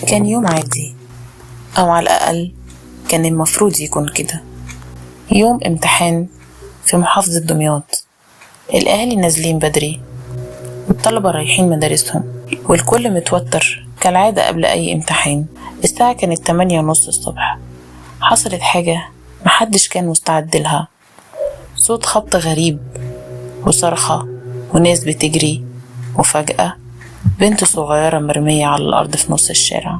كان يوم عادي، أو على الأقل كان المفروض يكون كده. يوم امتحان في محافظة دمياط، الأهالي نازلين بدري والطلبة رايحين مدارسهم، والكل متوتر كالعادة قبل أي امتحان. الساعة كانت 8:30 الصبح. حصلت حاجة محدش كان مستعد لها، صوت خبط غريب وصرخة وناس بتجري، وفجأة بنت صغيرة مرمية على الأرض في نص الشارع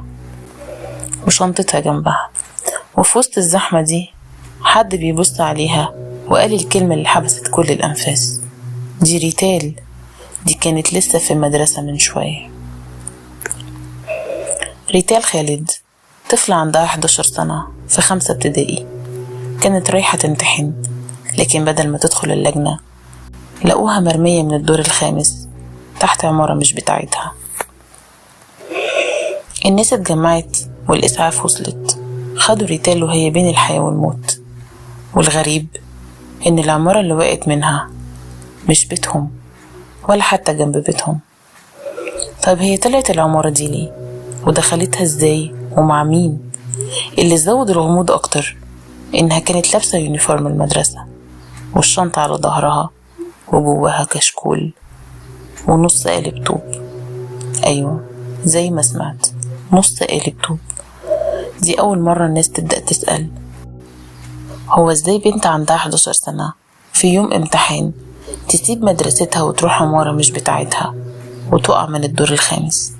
وشنطتها جنبها. وفي وسط الزحمة دي حد بيبص عليها وقال الكلمة اللي حبست كل الأنفاس: دي ريتال، دي كانت لسه في المدرسة من شوية. ريتال خالد، طفلة عندها 11 سنة في 5 ابتدائي، كانت رايحة تمتحن، لكن بدل ما تدخل اللجنة لقوها مرمية من الدور الخامس تحت عمارة مش بتاعتها. الناس اتجمعت والإسعاف وصلت، خدوا ريتال وهي بين الحياة والموت. والغريب إن العمارة اللي وقعت منها مش بيتهم ولا حتى جنب بيتهم. طيب هي طلعت العمارة دي ليه؟ ودخلتها ازاي؟ ومع مين؟ اللي زود الغموض أكتر إنها كانت لابسة uniform المدرسة والشنطة على ظهرها وجواها كشكول ونص قالب طوب. أيوة زي ما سمعت، نص قالب طوب. دي أول مرة الناس تبدأ تسأل، هو ازاي بنت عندها 11 سنة في يوم امتحان تسيب مدرستها وتروح عمارة مش بتاعتها وتقع من الدور الخامس؟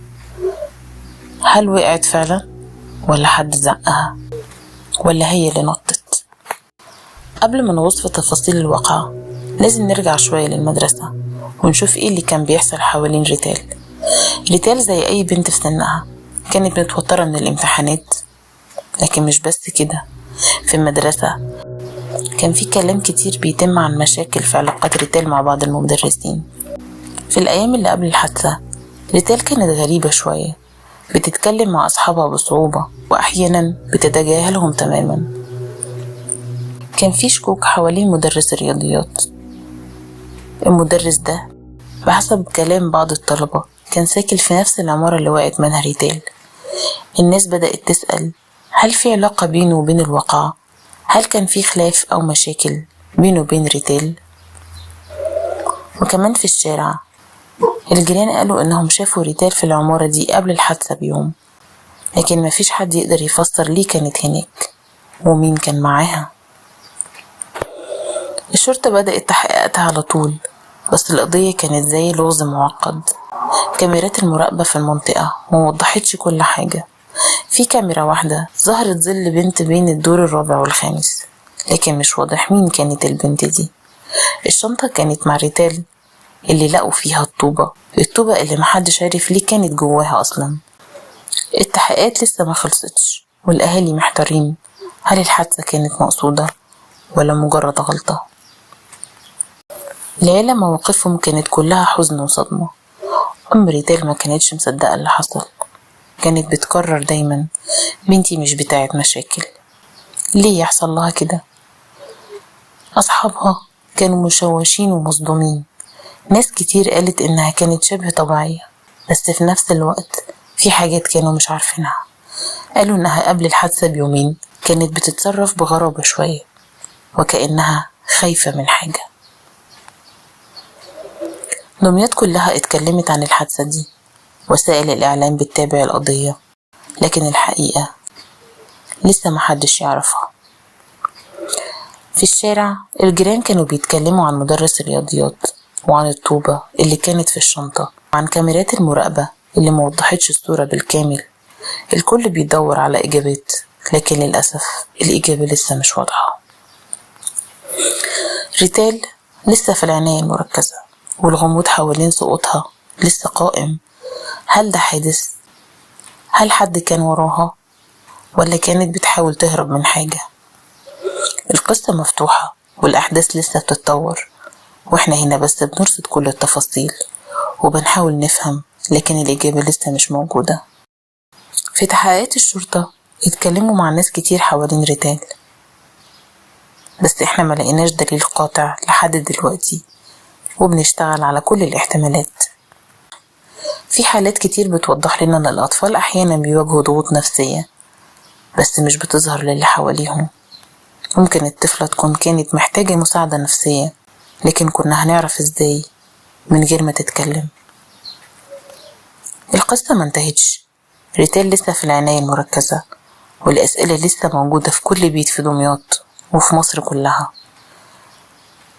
هل وقعت فعلا ولا حد زقها ولا هي اللي نطت؟ قبل ما نغوص في تفاصيل الواقعة لازم نرجع شوية للمدرسة ونشوف ايه اللي كان بيحصل حوالين ريتال. ريتال زي أي بنت في سنها كانت متوترة من الامتحانات، لكن مش بس كده، في المدرسة كان في كلام كتير بيتم عن مشاكل في علاقات ريتال مع بعض المدرسين. في الأيام اللي قبل الحادثة ريتال كانت غريبة شوية، بتتكلم مع أصحابها بصعوبة وأحيانا بتتجاهلهم تماما. كان في شكوك حوالين مدرس الرياضيات. المدرس ده بحسب كلام بعض الطلبة كان ساكن في نفس العمارة اللي وقعت منها ريتال. الناس بدأت تسأل، هل في علاقة بينه وبين الواقعة؟ هل كان في خلاف أو مشاكل بينه وبين ريتال؟ وكمان في الشارع الجيران قالوا إنهم شافوا ريتال في العمارة دي قبل الحادثة بيوم، لكن مفيش حد يقدر يفسر ليه كانت هناك ومين كان معاها. الشرطة بدأت تحقيقاتها على طول، بس القضية كانت زي لغز معقد. كاميرات المراقبة في المنطقة موضحتش كل حاجة. في كاميرا واحدة ظهرت ظل بنت بين الدور الرابع والخامس، لكن مش واضح مين كانت البنت دي. الشنطة كانت مع ريتال اللي لقوا فيها الطوبة، الطوبة اللي محدش عارف ليه كانت جواها أصلا. التحقيقات لسه ما خلصتش والأهالي محتارين، هل الحادثة كانت مقصودة ولا مجرد غلطة؟ العيلة مواقفهم كانت كلها حزن وصدمة. أم ريتال ما كانتش مصدقة اللي حصل، كانت بتكرر دايما بنتي مش بتاعت مشاكل، ليه يحصل لها كده؟ أصحابها كانوا مشوشين ومصدومين. ناس كتير قالت إنها كانت شبه طبيعية، بس في نفس الوقت في حاجات كانوا مش عارفينها. قالوا إنها قبل الحادثة بيومين كانت بتتصرف بغرابة شوية، وكأنها خايفة من حاجة. دمياط كلها اتكلمت عن الحادثة دي، وسائل الإعلام بتتابع القضية، لكن الحقيقة لسه محدش يعرفها. في الشارع الجيران كانوا بيتكلموا عن مدرس الرياضيات وعن الطوبة اللي كانت في الشنطة، وعن كاميرات المراقبة اللي موضحتش الصورة بالكامل. الكل بيدور على إجابات، لكن للأسف الإجابة لسه مش واضحة. ريتال لسه في العناية المركزة، والغموض حوالين سقوطها لسه قائم. هل ده حادث؟ هل حد كان وراها؟ ولا كانت بتحاول تهرب من حاجة؟ القصة مفتوحة والأحداث لسه بتتطور، وإحنا هنا بس بنرصد كل التفاصيل وبنحاول نفهم، لكن الإجابة لسه مش موجودة. في تحقيقات الشرطة اتكلموا مع ناس كتير حوالين ريتال، بس إحنا ما لقيناش دليل قاطع لحد دلوقتي، وبنشتغل على كل الاحتمالات. في حالات كتير بتوضح لنا إن الأطفال أحيانا بيواجهوا ضغوط نفسية بس مش بتظهر للي حواليهم. ممكن الطفلة تكون كانت محتاجة مساعدة نفسية، لكن كنا هنعرف إزاي من غير ما تتكلم؟ القصة ما انتهتش، ريتال لسه في العناية المركزة، والأسئلة لسه موجودة في كل بيت في دمياط وفي مصر كلها.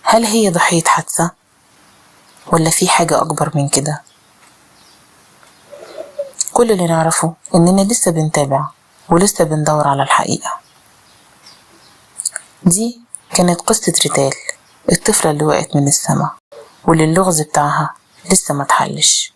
هل هي ضحية حادثة ولا في حاجة أكبر من كده؟ كل اللي نعرفه إننا لسه بنتابع ولسه بندور على الحقيقة. دي كانت قصة ريتال، الطفلة اللي وقعت من السما واللي اللغز بتاعها لسه ما اتحلش.